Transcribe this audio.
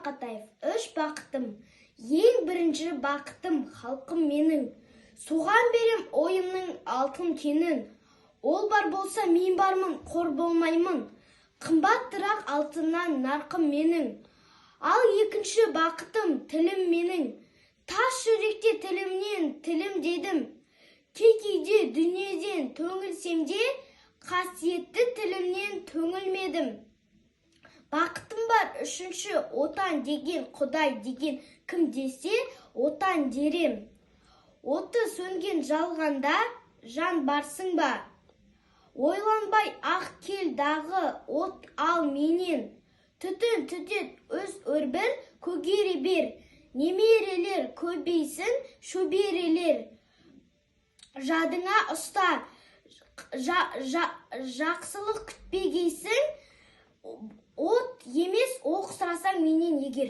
Мақатаев. Үш бақытым. Ең бірінші бақытым – халқым менің. Соған берем ойымның алтын кенін. Ол бар болса, мен бармын, қор болмаймын. Қымбаттырақ алтыннан нарқым менің. Ал екінші бақытым – тілім менің. Тас жүректе тілімнен тілім дедім. Кей кейде дүниеден түңілсем де, қасиетті тілімнен түңілмедім. Бақытым бар үшінші: отан деген, құдай деген кім десе, отан дерем. Оты сөнген жалғанда жан барсың ба? Ойланбай ақ кел дағы от ал менен. Түтін түтет, өз өрбіл, көгере бер. Немерелер көбейсін, шөберелер. Жадыңа ұста, жақсылық күтпегейсің. От емес, оқ сұрасаң менен егер.